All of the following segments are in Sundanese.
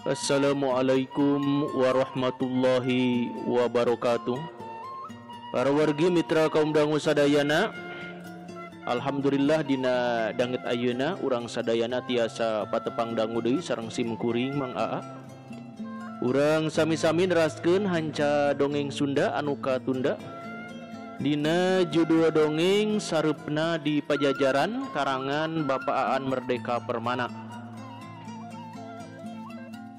Assalamualaikum warahmatullahi wabarakatuh. Para wargi mitra kaum dangu sadayana, alhamdulillah dina danget ayeuna urang sadayana tiasa patepang dangu deui sareng sim kuring Mang Aa. Urang sami-sami neraskeun hanca dongeng Sunda anu katunda dina judul dongeng Sareupna di Pajajaran karangan Bapak Aan Merdeka Permana.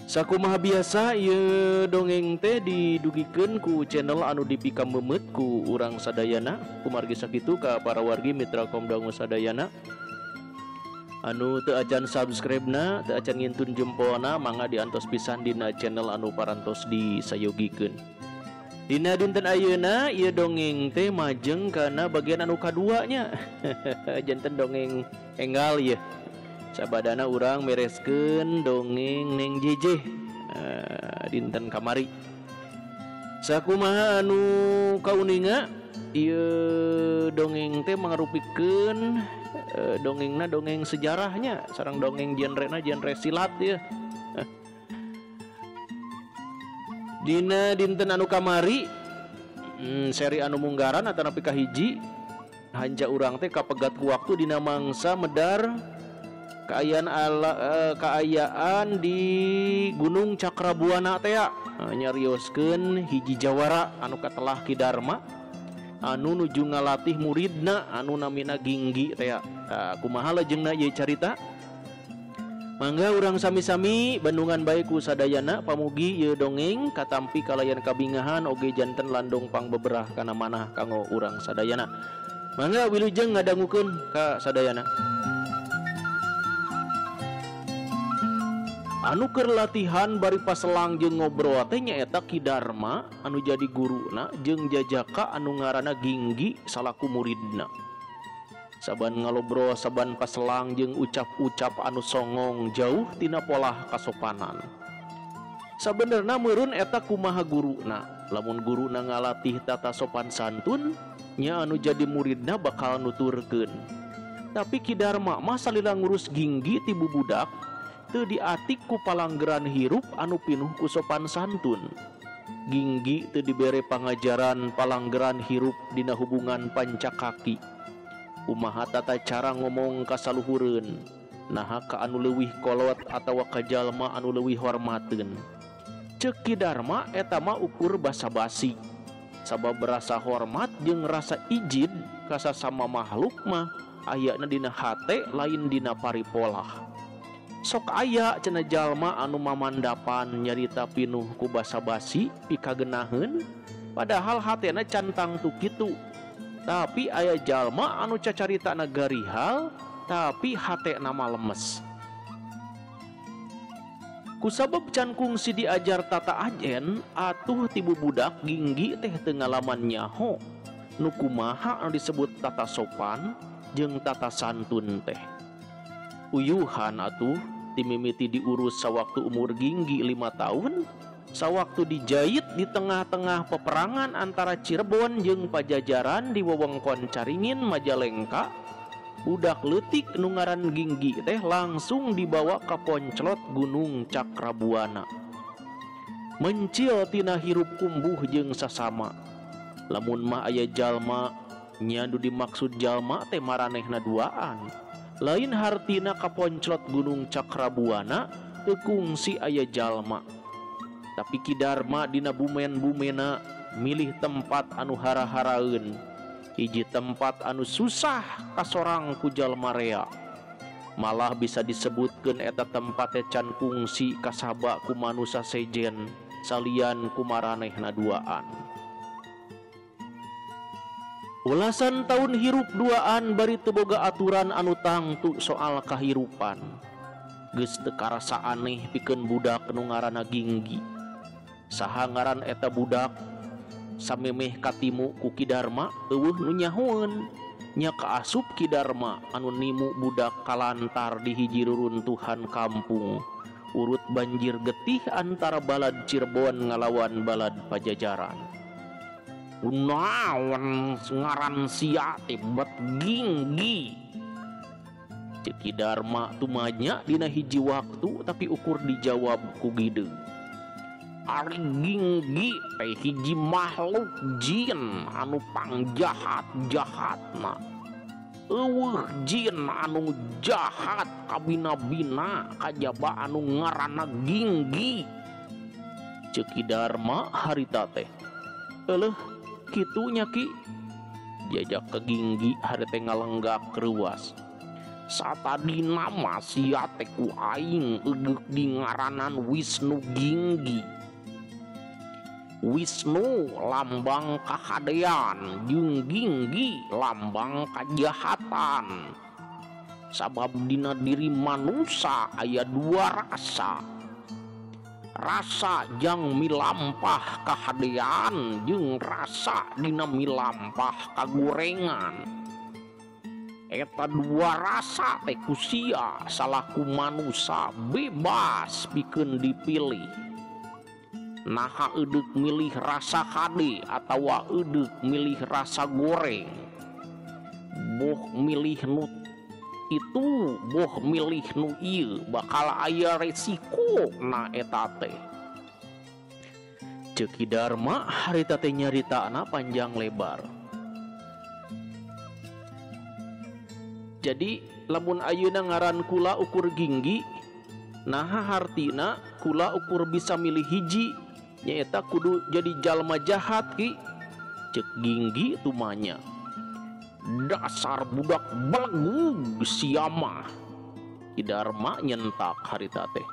Sakumaha biasa ieu dongeng teh didugikeun ku channel anu dipikameumeut ku urang sadayana. Kumargi sakitu ka para wargi mitra kaum dangu sadayana anu teu acan subscribe-na, teu acan ngintun jempolna, mangga diantos pisan dina channel anu parantos disayogikeun. Dina dinten ayeuna ieu dongeng teh majeng kana bagian anu kadua nya. Janten dongeng enggal ieu. Sabadana urang mereskeun dongeng Neng Jeje dinten kamari. Sakumaha anu kauninga ieu dongeng teh mangarupikeun dongengna dongeng sejarahnya sareng dongeng genrena genre silat ieu. Dina dinten anu kamari seri anu munggaran atanapi kahiji hanja urang teh kapegat ku waktu dina mangsa medar kaayaan ala, kaayaan di Gunung Cakrabuana teh nyarioskeun hiji jawara anu katelah Ki Darma anu nuju ngalatih muridna anu namina Ginggi teh. Kumaha lajengna ieu carita? Mangga urang sami-sami bandungan bae ku sadayana pamugi ieu dongeng katampi kalayan kabingahan oge janten landong pangbeberah kana manah kanggo urang sadayana. Mangga wilujeng ngadangukeun ka sadayana. Anu keur latihan bari paselang jeung ngobrol teh nyaeta Ki Darma anu jadi guruna jeung jajaka anu ngaranna Ginggi salaku muridna. Saban ngalobrol saban paselang jeung ucap-ucap anu songong jauh tina polah kasopanan. Sabenerna meureun eta kumaha guruna, lamun guruna ngalatih tata sopan santun nya anu jadi muridna bakal nuturkeun. Tapi Ki Darma mah salila ngurus Ginggi ti bubudak teu diatik ku palanggeran hirup anu pinuh ku sopan santun. Ginggi teu dibere pangajaran palanggeran hirup dina hubungan pancakaki. Kumaha tata cara ngomong ka saluhureun, naha ka anu leuwih kolot atawa ka jalma anu leuwih hormateun. Ceuk Ki Darma eta mah ukur basa-basi. Sabab rasa hormat jeung rasa ijid ka sasama makhluk mah ayana dina hate lain dina paripolah. Sok aya cenah jalma anu mamandapan nyarita pinuh ku basa-basi pikagenaheun padahal hatena can tangtu kitu. Tapi aya jalma anu cacaritana garihal tapi hatena mah lemes. Kusabab can kungsi diajar tata ajen atuh ti bubudak Ginggi teh teu ngalaman nyaho nu kumaha anu disebut tata sopan jeung tata santun teh. Uyuhan atuh timimiti diurus sawaktu umur Ginggi 5 tahun, sawaktu dijahit di tengah-tengah peperangan antara Cirebon jeung Pajajaran di wewengkon Caringin Majalengka, budak leutik nu ngaran Ginggi teh langsung dibawa ka ponclot Gunung Cakrabuana. Mencil tina hirup kumbuh jeung sasama. Lamun mah aya jalma nya nu dimaksud jalma teh maranehna duaan. Lain hartina kaponclot Gunung Cakrabuana teu kungsi aya jalma. Tapi Ki Darma dina bumen-bumena milih tempat anu hara-haraeun. Hiji tempat anu susah kasorang ku jalma rea. Malah bisa disebutkeun eta tempat teh can kungsi kasaba ku manusa sejen salian ku maranehna duaan. Ulasan tahun hirup duaan bari teu boga aturan anu tangtu soal kahirupan. Geus teu karasa aneh pikeun budak nu ngaranna Ginggi. Saha ngaran eta budak samemeh katimu ku Ki Darma eueuh nu nyahoeun. Nya kaasup Ki Darma anu nimu budak kalantar di hiji ruruntuhan kampung. Urut banjir getih antara balad Cirebon ngalawan balad Pajajaran. Kunaon ngaran sia teh bet Ginggi. Ceuk Ki Darma tumanya dina hiji waktu tapi ukur dijawab ku Gideung. Ari Ginggi teh hiji makhluk jin anu pangjahat-jahatna. Eueuh jin anu jahat kabina-bina kajaba anu ngaranna Ginggi. Ceuk Ki Darma harita teh. Euleuh kitu nya Ki. Jajak ke Ginggi hari teh ngalenggak reuas. Satadina mah sia teh ku aing eugeuk di ngaranan Wisnu Ginggi. Wisnu lambang kahadean jeung Ginggi lambang kajahatan. Sabab dina diri manusa aya dua rasa. Rasa jang milampah kahadean jeung rasa dina milampah kagorengan. Eta dua rasa teh ku sia salaku manusa bebas pikeun dipilih. Naha eudeuk milih rasa hade atawa eudeuk milih rasa goreng. Boh milih nu itu, boh milih nu ieu bakal aya resiko na eta teh. Ceuk Ki Darma harita teh nyaritana panjang lebar. Jadi lamun ayeuna ngaran kula ukur Ginggi, naha hartina kula ukur bisa milih hiji nyaeta kudu jadi jalma jahat Ki. Ceuk Ginggi tumanya. Dasar budak belegug sia mah. Ki Darma nyentak harita teh.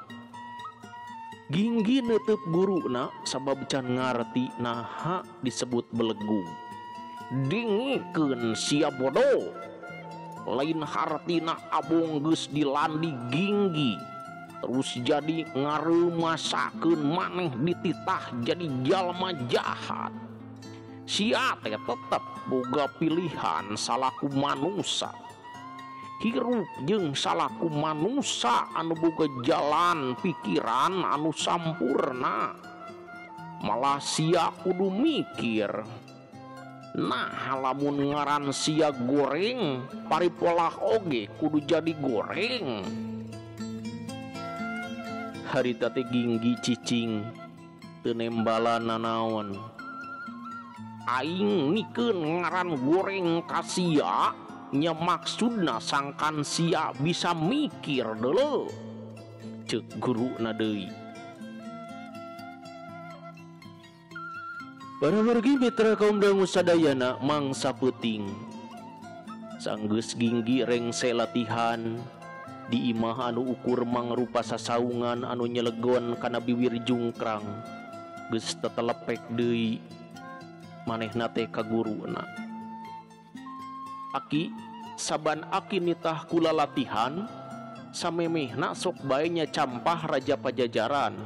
Ginggi neuteub guruna sabab can ngarti naha disebut belegug. Dingikeun sia bodoh. Lain hartina abong geus dilandi Ginggi. Terus jadi ngareumasakeun maneh dititah jadi jalma jahat. Sia teh tetep boga pilihan salaku manusa. Hirup jeung salaku manusa anu boga jalan pikiran anu sampurna. Malah sia kudu mikir. Nah lamun ngaran sia goreng, paripolah oge kudu jadi goreng. Harita teh Ginggi cicing teu nembalan nanaon. Aing nikeun ngaran goreng ka sia, nya maksudna sangkan sia bisa mikir deuleu. Ceuk guruna deui. Para wargi mitra kaum dangu sadayana mangsa peuting. Sanggeus Ginggi rengse latihan di imah anu ukur mangrupa sasaungan anu nyelegon kana biwir jungkrang. Geus tetelepek deui manehna teh ka guruna. Aki, saban aki nitah kula latihan, samemehna sok bae nya campah Raja Pajajaran.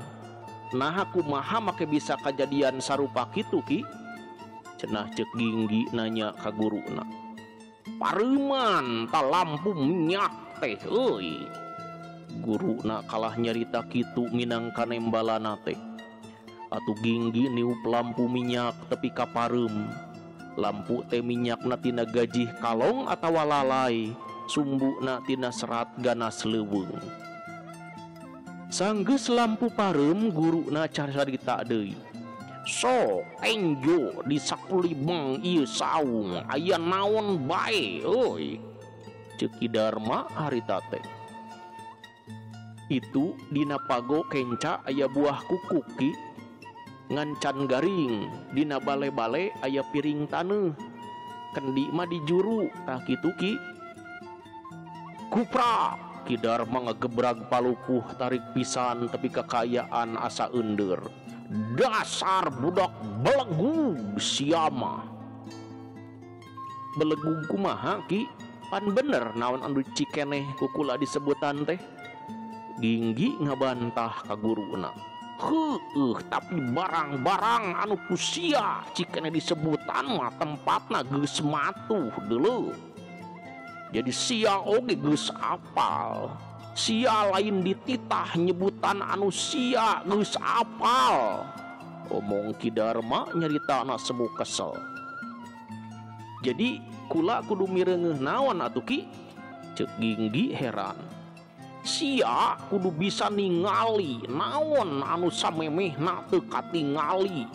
Naha kumaha make bisa kajadian sarupa kitu Ki? Cenah ceuk Ginggi nanya ka guruna. Pareuman ta lampu minyak teh euy. Guruna kalah nyarita kitu minangka nembalana teh. Atuh Ginggi niup lampu minyak tepi ka pareum. Lampu teh minyakna tina gajih kalong atawa lalai, sumbuna tina serat ganas leuweung. Sanggeus lampu pareum guruna carita deui. Sok enjo di sakulibeng ieu saung aya naon bae euy. Ceuk Ki Darma harita teh. Itu dina pago kenca aya buah kukuk Ki. Ngancan garing dina bale-bale aya piring taneuh. Kendi mah di juru tah kitu Ki. Kuprak Ki Darma ngagebrag palupuh tarik pisan tepi kakayaan asa eundeur. Dasar budak belegug sia mah. Belegug kumaha Ki? Pan bener naon anu cikeneh ku kula disebutan teh. Ginggi ngabantah ka guruna. Heueuh, tapi barang-barang anu ku sia cikeneh disebutan mah tempatna geus matuh deuleu. Jadi sia oge geus apal. Sia lain dititah nyebutan anu sia geus apal. Omong Ki Darma nyaritana semu kesel. Jadi kula kudu mireungeuh naon atuh Ki? Ceuk Ginggi heran. Sia kudu bisa ningali naon anu samemehna teu katingali,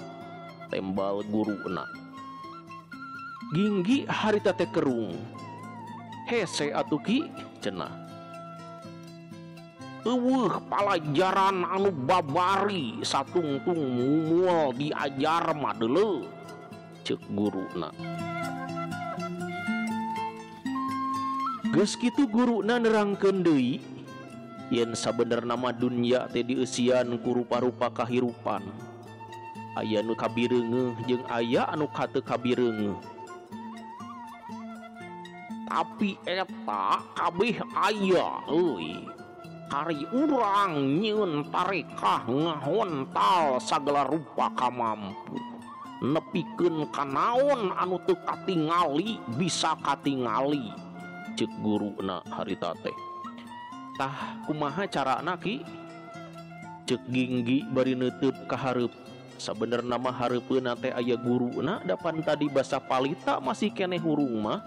tembal guruna. Ginggi harita teh kerung. Hese atuh Ki, cenah. Eueuh palajaran anu babari satungtung mumul diajar mah deuleu, ceuk guruna. Geus kitu guruna nerangkeun deui yen sabenerna mah dunya teh dieusian ku rupa-rupa kahirupan. Aya nu kabireungeuh jeung aya anu kateu kabireungeuh. Tapi eta kabeh aya euy. Kari urang nyieun tarekah ngahontal sagala rupa kamampu. Nepikeun kanaon anu teu katingali bisa katingali, ceuk guruna harita teh. Tah kumaha carana Ki? Ceuk Ginggi bari neuteub ka hareup. Sabenerna mah hareupeunna teh aya guruna dapan tadi basa palita masih keneh hurung mah.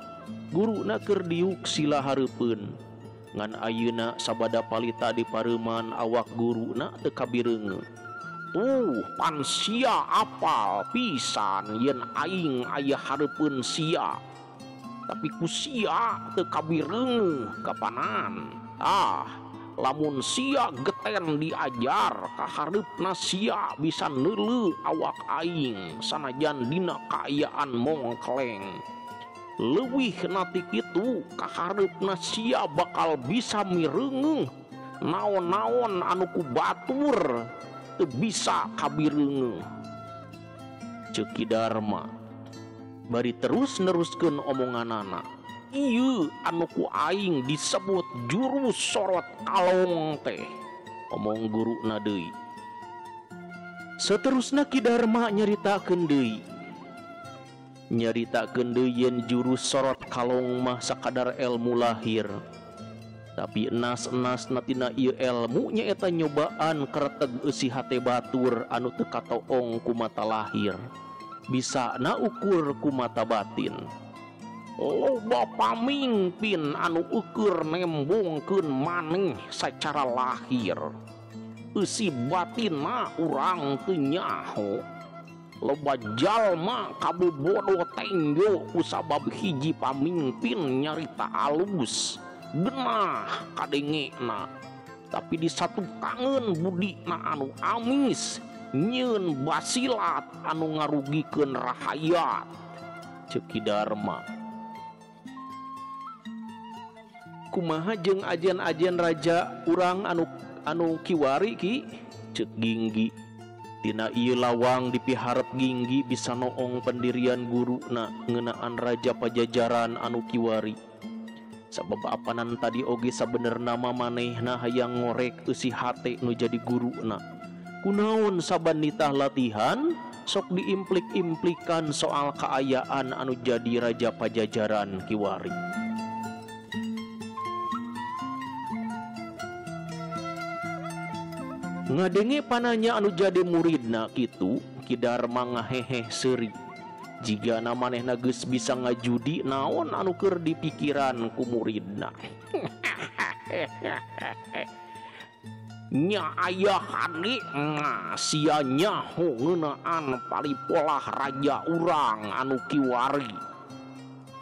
Guruna keur diuk sila hareupeun. Ngan ayeuna sabada palita di pareuman awak guruna teu kabireungeuh. Tuh pan sia apal pisan yen aing aya hareupeun sia. Tapi ku sia teu kabireungeuh kapanan. Ah, lamun sia geten diajar kahareupna sia bisa neuleuh awak aing sanajan dina kaayaan mongkleng. Leuwih nati kitu kahareupna sia bakal bisa mireungeuh naon-naon anu ku batur teu bisa kabireungeuh. Ceuk Ki Darma bari terus neruskeun omonganana. Ieu anu ku aing disebut jurus sorot kalong teh, omong guruna deui. Seterusna Ki Darma nyaritakeun deui. Nyaritakeun deui yen jurus sorot kalong mah sakadar elmu lahir. Tapi enas-enas tina ieu elmu nyaeta nyobaan kereteg eusi hate batur anu teu katoong ku mata lahir. Bisa na ukur ku mata batin. Loba pamingpin anu ukur nembongkeun maneh sacara lahir. Eusi batinna urang teu nyaho. Loba jalma kabobodo tenggo kusabab hiji pamingpin nyarita alus genah kadengena. Tapi di satu kangen budina anu amis nyieun basilat anu ngarugikeun rahayat. Ceuk Ki Darma. Kumaha jeung ajen-ajen raja urang anu kiwari Ki? Ceuk Ginggi. Tina ieu lawang dipiharep Ginggi bisa noong pendirian guruna ngeunaan raja Pajajaran anu kiwari. Sabab apanan tadi oge sabenerna mah manehna hayang ngorek eusi hate nu jadi guruna. Kunaon saban nitah latihan sok diimplik-implikan soal kaayaan anu jadi raja Pajajaran kiwari. Ngadenge pananya anu jadi muridna kitu, Ki Darma ngaheheh seuri. Jigana manehna geus bisa ngajudi naon anu keur dipikiran ku muridna. Nya aya hade mah sia nyaho ngeunaan palipolah raja urang anu kiwari.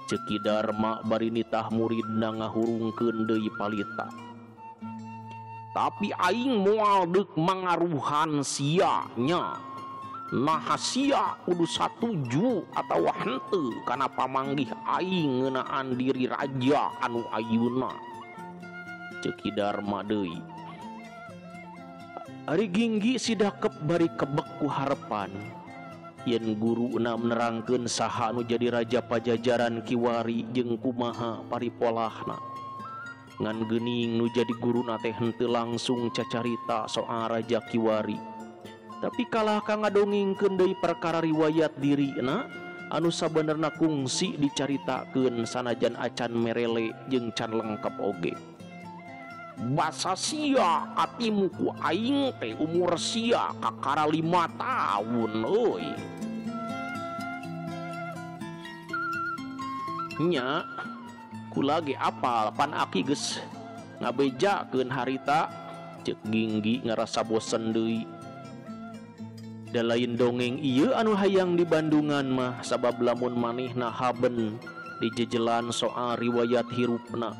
Ceuk Ki Darma bari nitah muridna ngahurungkeun deui palita. Tapi aing moal deuk mangaruhan sia nya. Naha sia kudu satuju atawa henteu kana pamanggih aing ngeunaan diri raja anu ayeuna. Ceuk Ki Darma deui. Ari Ginggi sidakep bari kebek ku harepan. Yen guruna menerangkeun saha anu jadi raja Pajajaran kiwari jeung kumaha paripolahna. Ngan geuning nu jadi guruna teh henteu langsung cacarita soal raja kiwari. Tapi kalah ka ngadongengkeun deui perkara riwayat dirina anu sabenerna kungsi dicaritakeun sanajan acan merele jeung can lengkap oge. Basa sia katimu ku aing teh umur sia kakara 5 tahun euy. Nya kula ge apal pan aki geus ngabejakeun harita ceuk Ginggi ngarasa bosen deui. Da lain dongeng ieu anu hayang di Bandungan mah sabab lamun manehna haben dijejelan soal riwayat hirupna.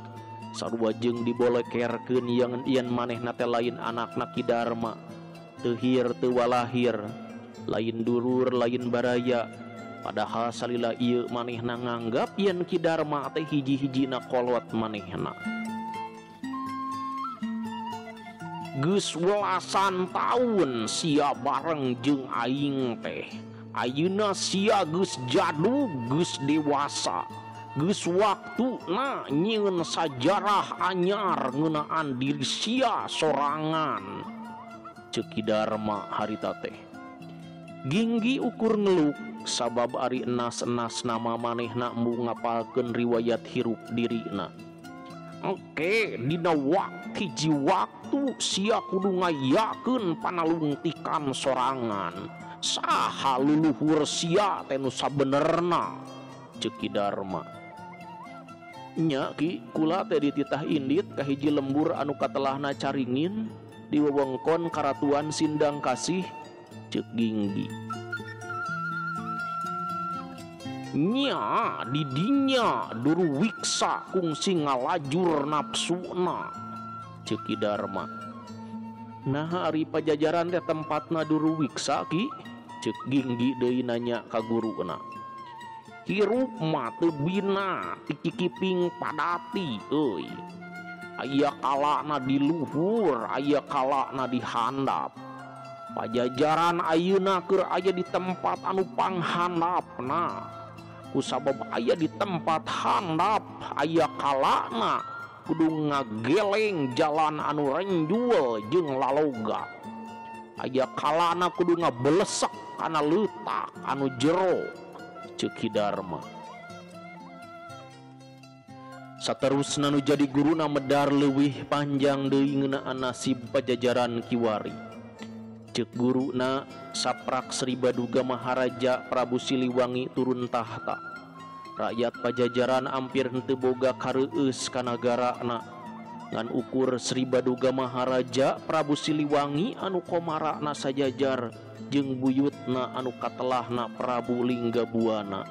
Sarua jeung dibolekerkeun yang yen manehna teh lain anakna Ki Darma, teu hir teu walahir, lain dulur lain baraya. Padahal salila ieu manehna nganggap yen Ki Darma teh hiji-hijina kolot manehna. Geus welasan taun sia bareng jeung aing teh. Ayeuna sia geus jadug, geus dewasa. Geus waktuna nyieun sajarah anyar ngeunaan diri sia sorangan. Ceuk Ki Darma harita teh. Ginggi ukur ngeluk sabab ari enas-enas nama manehna embung ngapalkeun riwayat hirup dirina. Oke, dina hiji waktu sia kudu ngayakeun panalungtikan sorangan. Saha luluhur sia teh nu sabenerna? Ceuk Ki Darma. Nya Ki, kula teh dititah indit ka hiji lembur anu katelahna Caringin di wewengkon Karatuan Sindang Kasih. Ceuk Ginggi. Nya didinya duru wiksa kungsi ngalajur nafsuna. Ceuk Ki Darma. Nah ari Pajajaran teh tempatna duru wiksa Ki? Ceuk Ginggi deui nanya ka guruna. Hirup mah teu bina ti kikiping padati euy. Aya kalana di luhur, aya kalana di handap. Pajajaran ayeuna keur aya di tempat anu panghandapna. Kusabab aya di tempat handap, aya kalana kudu ngageleng jalan anu renjul jeung laloga. Aya kalana kudu ngabelesek kana leutak anu jero. Ceuk Ki Darma. Saterusna nu jadi guruna medar leuwih panjang deui ngeunaan nasib Pajajaran kiwari. Ceuk guruna saprak Sri Baduga Maharaja Prabu Siliwangi turun tahta. Rakyat Pajajaran ampir henteu boga kareueus ka nagarana. Ngan ukur Sri Baduga Maharaja Prabu Siliwangi anu komarana sajajar jeung buyutna anu katelahna Prabu Linggabuana.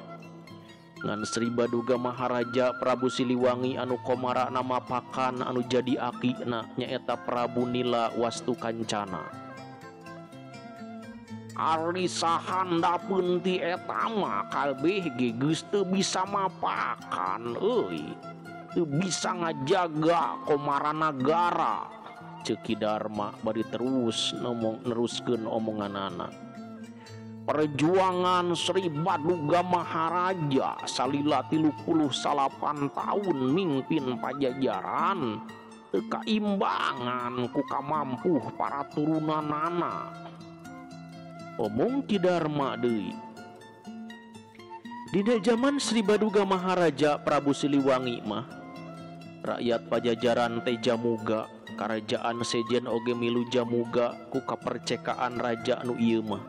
Ngan Sri Baduga Maharaja Prabu Siliwangi anu komarana mapakan anu jadi akina nyaeta Prabu Nila Wastu Kancana. Ari sahandapeun ti eta mah kabeh ge geus teu bisa mapakan euy. Teu bisa ngajaga komara nagara. Ceuk Ki Darma bari terus neruskeun omonganana. Perjuangan Sri Baduga Maharaja salila 38 tahun mimpin Pajajaran teu kaimbangan ku kamampuh para turunanana. Omong Ki Darma deui. Dina jaman Sri Baduga Maharaja Prabu Siliwangi mah rakyat Pajajaran teh jamuga, karajaan sejen oge milu jamuga ku kapercekaan raja nu ieu mah.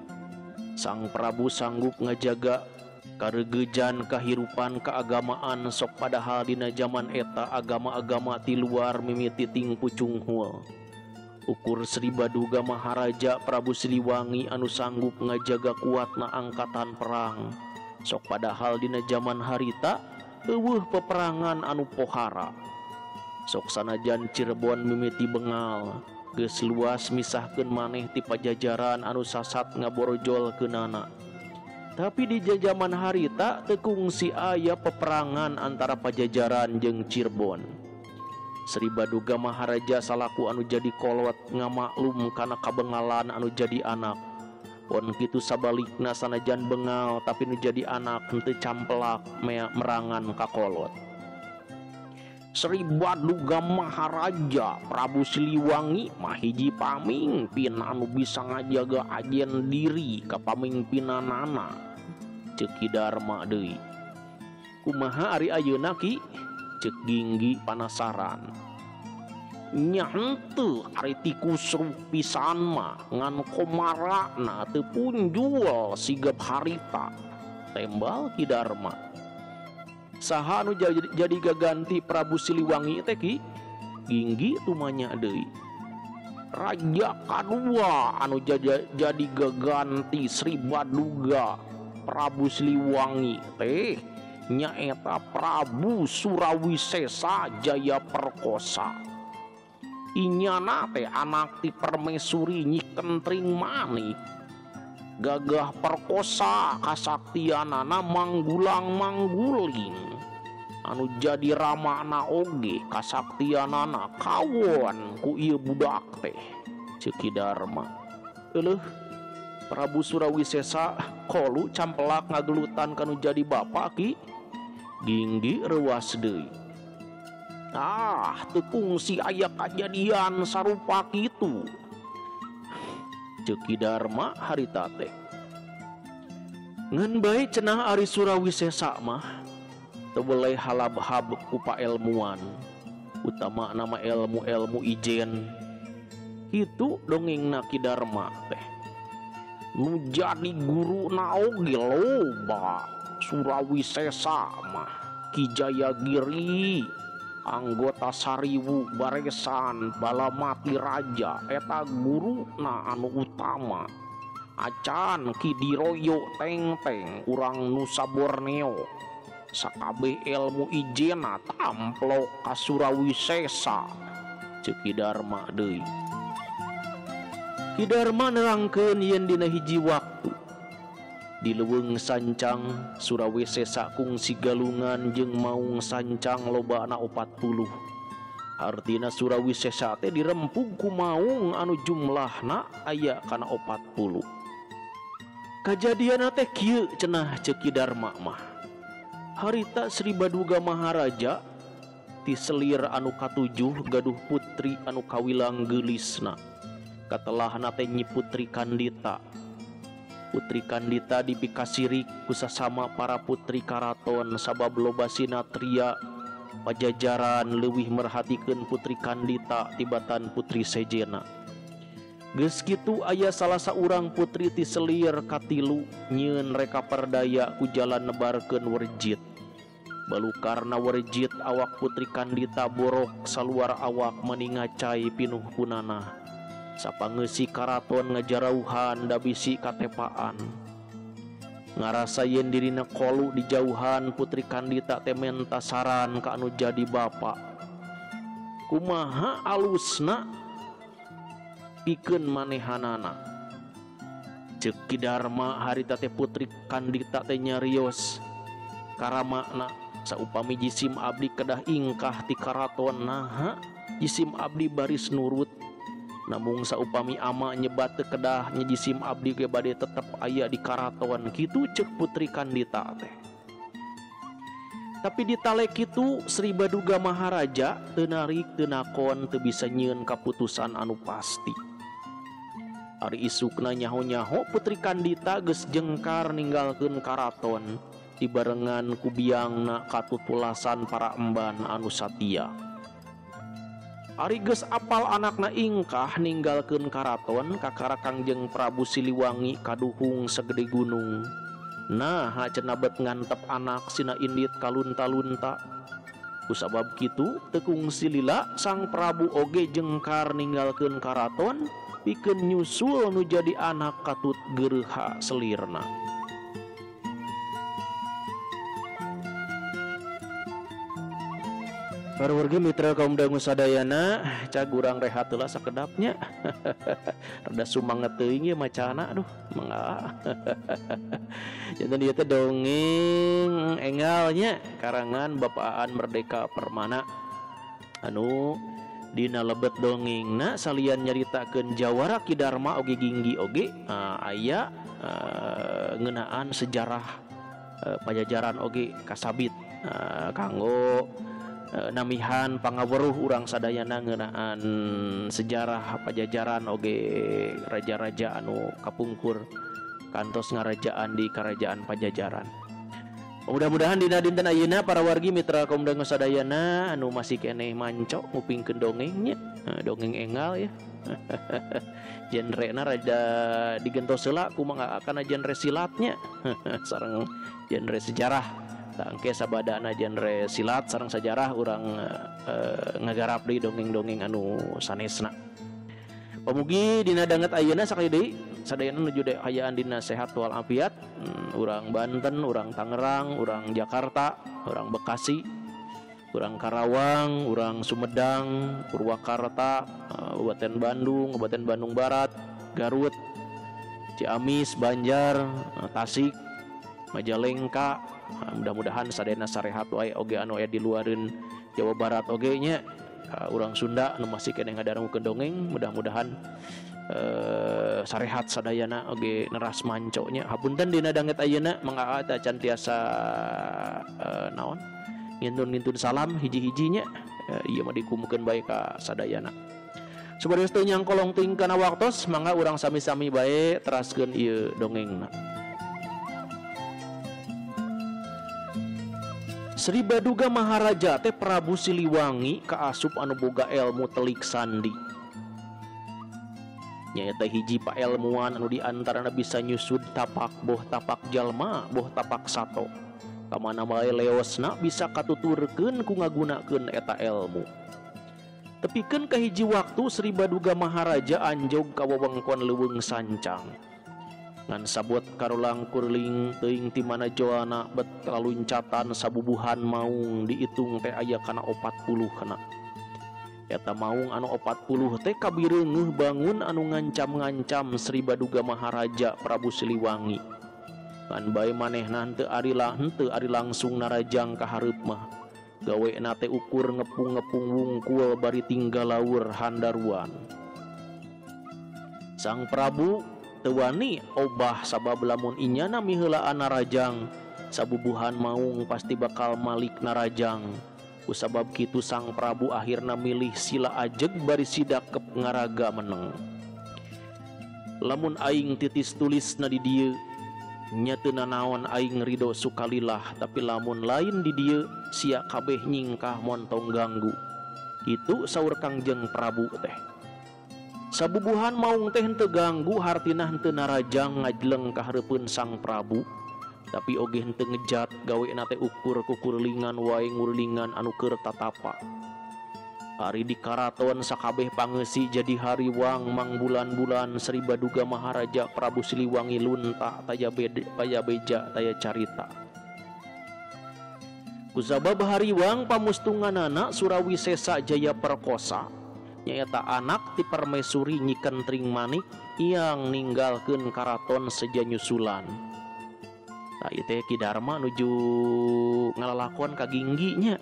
Sang Prabu sanggup ngajaga karegejan kahirupan keagamaan sok padahal dina jaman eta agama-agama ti luar mimiti ting pucunghul. Ukur Sri Baduga Maharaja Prabu Siliwangi anu sanggup ngajaga kuatna angkatan perang. Sok padahal dina jaman harita eueuh peperangan anu pohara. Sok sanajan Cirebon mimiti bengal, geus luas misahkeun maneh ti Pajajaran anu sasat ngaborojol keunana. Tapi di jaman harita teu kungsi aya peperangan antara Pajajaran jeung Cirebon. Sri Baduga Maharaja salaku anu jadi kolot ngamaklum kana kabengalan anu jadi anak. Pon kitu sabalikna sanajan bengal tapi nu jadi anak henteu campelak merangan ka kolot. Sri Baduga Maharaja Prabu Siliwangi mah hiji pamingpin anu bisa ngajaga ajen diri ka pamingpinanana. Ceuk Ki Darma deui. Kumaha ari ayeuna Ki? Ceuk Ginggi panasaran. Nya henteu ari tikusruh pisan mah ngan komarana teu punjul sigap harita. Tembal Ki Darma. Saha anu jadi gaganti Prabu Siliwangi teh Ki? Ginggi tumanya deui. Raja kadua anu jadi gaganti Sri Baduga Prabu Siliwangi teh nyaeta Prabu Surawisesa Jaya Perkosa. Inyana teh anak ti permaisuri Nyi Kentring Manik. Gagah perkosa kasaktianana manggulang-mangguling. Anu jadi ramana oge kasaktianana kawon ku ieu budak teh. Ceuk Ki Darma. Euleuh Prabu Surawisesa kolu campelak ngagelutan kanu jadi bapa Ki. Ginggi reuas deui. Ah, teu kungsi aya kajadian sarupa kitu. Ceuk Ki Darma harita teh. Ngan bae cenah ari Surawisesa mah teu weleh halabhab ku paelmuan, utama nama ilmu-ilmu ijen. Kitu dongengna Ki Darma teh. Nu jadi guruna oge loba Surawisesa mah Ki Jayagiri, anggota Sariwu Baresan Balamati Raja eta guruna anu utama. Acan Ki Diroyo Tengteng urang Nusa Borneo. Sakabeh ilmu ijena tamplok ka Surawisesa. Ceuk Ki Darma deui. Ki Darma nerangkeun yen dina hiji waktu di leuweung sancang Surawisesa kungsi galungan jeung maung sancang lobana 40. Artina Surawisesa teh dirempug ku maung anu jumlahna aya kana 40. Kajadianna teh kieu cenah ceuk Ki Darma mah. Harita Sri Baduga Maharaja ti selir anu katujuh gaduh putri anu kawilang geulisna. Katelahna teh Nyi Putri Kandita. Putri Kandita dipikasirik ku sasama para putri karaton sabab loba sinatria pajajaran leuwih merhatikeun Putri Kandita tibatan putri sejena. Geus kitu aya salah saurang putri ti selir katilu nyieun reka perdaya ku jalan nebarkeun werjit. Balukarna werjit awak Putri Kandita borok saluar awak mani ngacai pinuh kunanah. Sapangeusi karaton ngajarauhan da bisi katepaan. Ngarasa yen dirina kolu dijauhan Putri Kandita teh menta saran ka anu jadi bapa. Kumaha alusna pikeun manehanana. Ceuk Ki Darma harita teh Putri Kandita teh nyarios karamakna saupami jisim abdi kedah ingkah ti karaton naha jisim abdi baris nurut. Namung saupami ama nyebat teu kedah nya jisim abdi ge bade tetep aya di karaton kitu ceuk Putri Kandita teh. Tapi ditale kitu Sri Baduga Maharaja teu narik teu nakon teu bisa nyieun kaputusan anu pasti. Ari isukna nyaho-nyaho Putri Kandita geus jengkar ninggalkeun karaton dibarengan ku biangna katutulasan para emban anu satia. Ari geus apal anakna ingkah ninggalkeun karaton kakara Kangjeng Prabu Siliwangi kaduhung segede gunung. Nah, cenah bet ngantep anak sina indit kalunta-lunta. Kusabab kitu teu kungsi lila sang Prabu oge jengkar ninggalkeun karaton pikeun nyusul nu jadi anak katut geureuha selirna. Parwargi mitra kaum dangu sadayana, cag urang rehat heula sakedapnya. Rada sumanget teuing ye macana aduh, mangga. Janten ieu teh dongeng engalnya karangan Bapak Aan Merdeka Permana anu Dina lebet dongengna salian nyaritakeun jawara Ki Darma oge Ginggi oge aya ngeunaan sejarah Pajajaran oge kasabit kanggo namihan pangaweruh urang sadayana ngeunaan sejarah Pajajaran oge raja-raja anu kapungkur kantos ngarajaan di Kerajaan Pajajaran. Mudah-mudahan dina dinten ayeuna para wargi mitra kaum dangu sadayana anu masih keneh manco ngupingkeun dongengnya, dongeng engal ya. Genrena rada digentos heula kumaha kana genre silatnya sareng genre sejarah. Tangke sabadana genre silat sareng sejarah urang ngagarap deui dongeng-dongeng anu sanesna. Pamugi dina danget ayeuna sakali deui sadayana nuju hayaan dina sehat walafiat, urang Banten, urang Tangerang, urang Jakarta, urang Bekasi, urang Karawang, urang Sumedang, Purwakarta, Kabupaten Bandung, Kabupaten Bandung Barat, Garut, Ciamis, Banjar, Tasik, Majalengka. Mudah-mudahan sadayana sarehat wae oge anu aya di luareun Jawa Barat oge nya, urang Sunda anu masih keneh ngadangukeun dongeng, mudah-mudahan sarehat sadayana oge neras manco nya. Hapunten dina danget ayeuna Mang Aa teh can tiasa naon ngintun-ngintun salam hiji-hijinya, ieu mah dikumukeun bae ka sadayana. Supados teu nyangkolong teuing kana waktos, mangga urang sami-sami bae teraskeun ieu dongengna. Sri Baduga Maharaja teh Prabu Siliwangi kaasup anu boga elmu telik sandi. Nyaeta hiji paelmuan anu diantarana bisa nyusud tapak boh tapak jalma boh tapak sato. Kamana bae leosna bisa katuturkeun ku ngagunakeun eta elmu. Tepikeun ka hiji waktu Sri Baduga Maharaja anjog ka wewengkon Leuweung Sancang. Ngan sabot karulang kurling teuing ti mana joana bet laluncatan sabubuhan maung diitung teh aya kana 40 kana. Eta maung anu 40 teh kabireungeuh bangun anu ngancam-ngancam Sri Baduga Maharaja Prabu Siliwangi. Ngan bae manehna henteu ari langsung narajang ka hareup mah. Gawena teh ukur ngepung-ngepung wungkul bari tinggal laur handaruan. Sang Prabu teu wani obah sabab lamun inyana miheulaan narajang, sabubuhan maung pasti bakal malik narajang. Kusabab kitu sang Prabu akhirna milih sila ajeg bari sidakep ngaraga meneng. Lamun aing titis tulisna di dieu, nya teu nanaon aing rido sukalilah, tapi lamun lain di dieu sia kabeh nyingkah montong ganggu. Kitu saur Kangjeng Prabu teh. Sabubuhan maung teh henteu ganggu hartina henteu narajang ngajleng ka hareupeun sang Prabu. Tapi oge henteu ngejat gawena teh ukur kukurlingan wae ngurlingan anu keur tatapa. Ari di karaton sakabeh pangeusi jadi hariwang mang bulan-bulan Sri Baduga Maharaja Prabu Siliwangi lunta taya beja taya carita. Kusabab hariwang pamustunganana Surawisesa Jaya Perkosa nyaeta anak ti permaisuri Nyi Kentring Manik yang ninggalkeun karaton seja nyusulan. Tah ieu teh Ki Darma nuju ngalalakon ka Ginggi nya.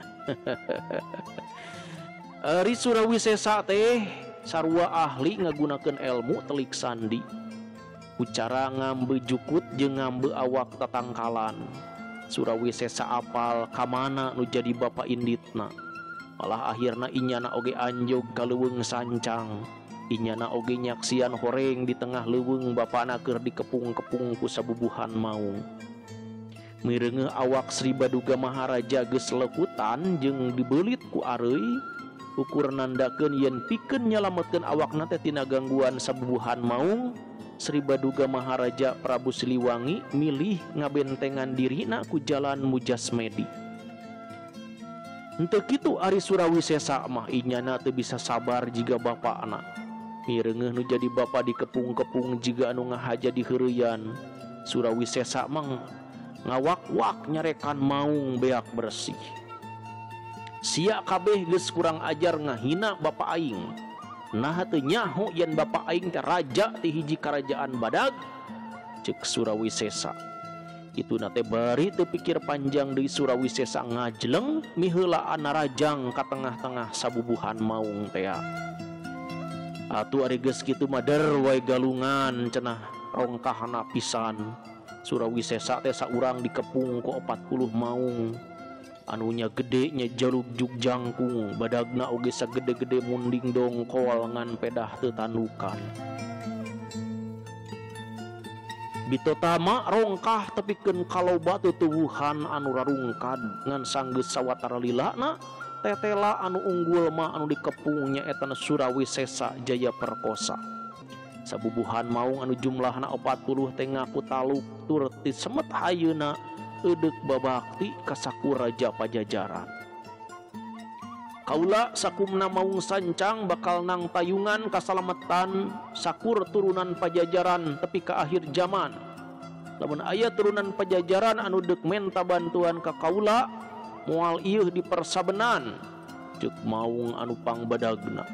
Ari Surawisesa teh sarua ahli ngagunakeun elmu telik sandi. Ucara ngambe jukut jeung ngambe awak tatangkalan. Surawisesa apal kamana nu jadi bapa inditna. Malah akhirna inyana oge anjog ka leuweung sancang. Inyana oge nyaksian horeng di tengah leuweung bapana keur dikepung-kepung ku sabubuhan maung. Mireungeuh awak Sri Baduga Maharaja geus lekutan jeung dibeulit ku areuy. Ukur nandakeun yen pikeun nyalametkeun awakna teh tina gangguan sabubuhan maung, Sri Baduga Maharaja Prabu Siliwangi milih ngabentengan dirina ku jalan Mujasmedi. Henteu kitu ari Surawisesa mah inyana teu bisa sabar jiga bapana. Mireungeuh nu jadi bapa dikepung-kepung jiga anu ngahaja diheureuyan. Surawisesa mah ngawak-wak nyarekan maung beak bersih. Sia kabeh geus kurang ajar ngahina bapa aing. Nah teu nyaho yen bapa aing teh raja ti hiji karajaan badag. Ceuk Surawisesa. Kituna teh bari teu pikir panjang deui Surawisesa ngajleng miheulaan narajang ka tengah-tengah sabubuhan maung tea. Atuh ari geus kitu mah der wae galungan cenah rongkahna pisan. Surawisesa teh saurang dikepung ku 40 maung. Anunya gede nya jalugjug jangkung, badagna oge sagede-gede munding dongkol ngan pedah teu tandukan. Bitotama rongkah tepikeun kaloba tutuwuhan anu rarungkad ngan sanggeus sawatara lilana tetela anu unggul mah anu dikepung nyaeta Surawisesa Jaya Perkosa. Sabubuhan maung anu jumlahna 40 teh ngaku taluk tur tisemet hayeuna eudek babakti ka saku raja Pajajaran. Kaula sakumna maung sancang bakal nang tayungan kasalametan sakur turunan Pajajaran tepi ka akhir zaman. Lamun aya turunan Pajajaran anu deuk menta bantuan ka kaula moal ieuh dipersabenan ceuk maung anu pangbadagna.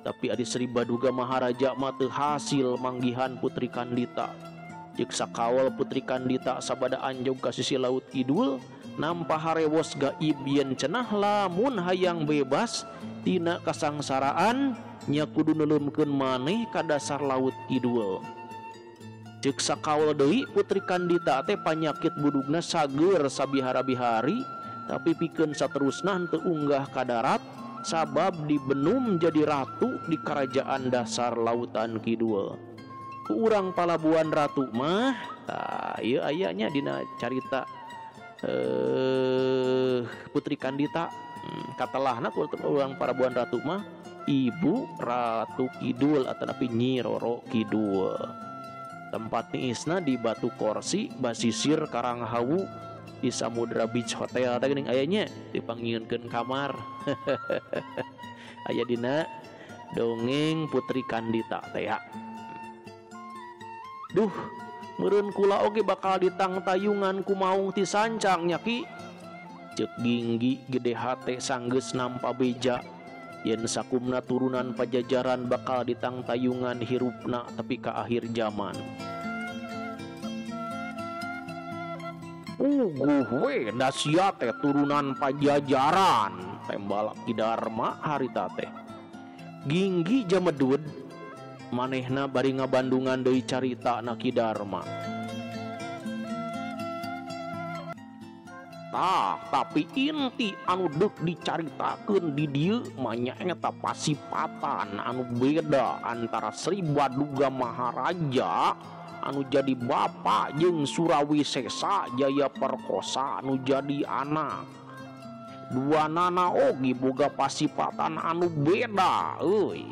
Tapi adi Sri Baduga Maharaja mah teu hasil manggihan Putri Kandita. Ceuk sakawal Putri Kandita sabada anjog ka sisi laut kidul nampa harewos gaib yen cenah lamun hayang bebas tina kasangsaraan nya kudu neuleumkeun maneh ka dasar laut kidul. Ceuk sakaul deui Putri Kandita teh panyakit budugna sageur sabihara-bihari tapi pikeun saterusna henteu unggah ka darat sabab dibenum jadi ratu di kerajaan dasar lautan kidul. Ku urang Palabuhan Ratu mah tah ieu aya nya dina carita Putri Kandita katelahna ku urang Palabuhan Ratu mah Ibu Ratu Kidul atanapi Nyi Roro Kidul. Tempat niisna di Batu Korsi basisir Karanghawu di Samudra Beach Hotel teh geuning aya nya dipanggieunkeun kamar. Aya dina dongeng Putri Kandita teh ya. Duh, meureun kula oge bakal ditangtayungan ku maung ti sancang nya Ki. Ceuk Ginggi gede hate sanggeus nampa beja yen sakumna turunan Pajajaran bakal ditangtayungan hirupna tepi ka akhir zaman. Puguh we da sia teh turunan Pajajaran tembal Ki Darma harita teh. Ginggi jamedud manehna bari ngabandungan deui carita na Ki Darma. Tah, tapi inti anu deuk dicaritakeun di dieu mah nyaeta pasipatan anu beda antara Sri Baduga Maharaja anu jadi bapa jeung Surawisesa Jaya Perkosa anu jadi anak. Dua nana oge boga pasipatan anu beda euy.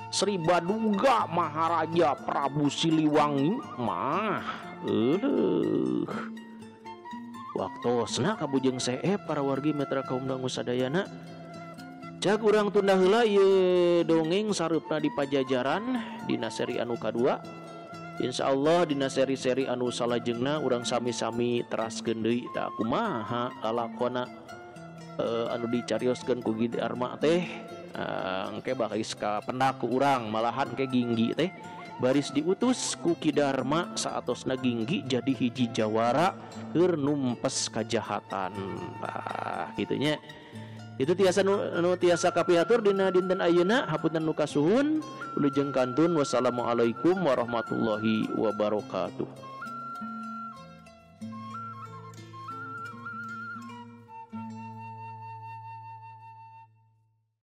Sri Baduga Maharaja Prabu Siliwangi mah eueuh. Waktosna kabujeng seep para wargi mitra kaum dangu sadayana. Cag urang tunda heula ieu dongeng sareupna di Pajajaran dina seri anu kadua. Insyaallah dina seri-seri anu salajengna urang sami-sami teraskeun deui tah kumaha lalakona anu dicarioskeun ku Ki Darma teh engke bakal ka pendak ku urang malahan engke Ginggi teh baris diutus ku Ki Darma saatosna Ginggi jadi hiji jawara keur numpes kajahatan. Tah kitu nya. Itu tiasa nu tiasa kapihatur dina dinten ayeuna hapunten nu kasuhun wilujeng kantun wassalamualaikum warahmatullahi wabarakatuh.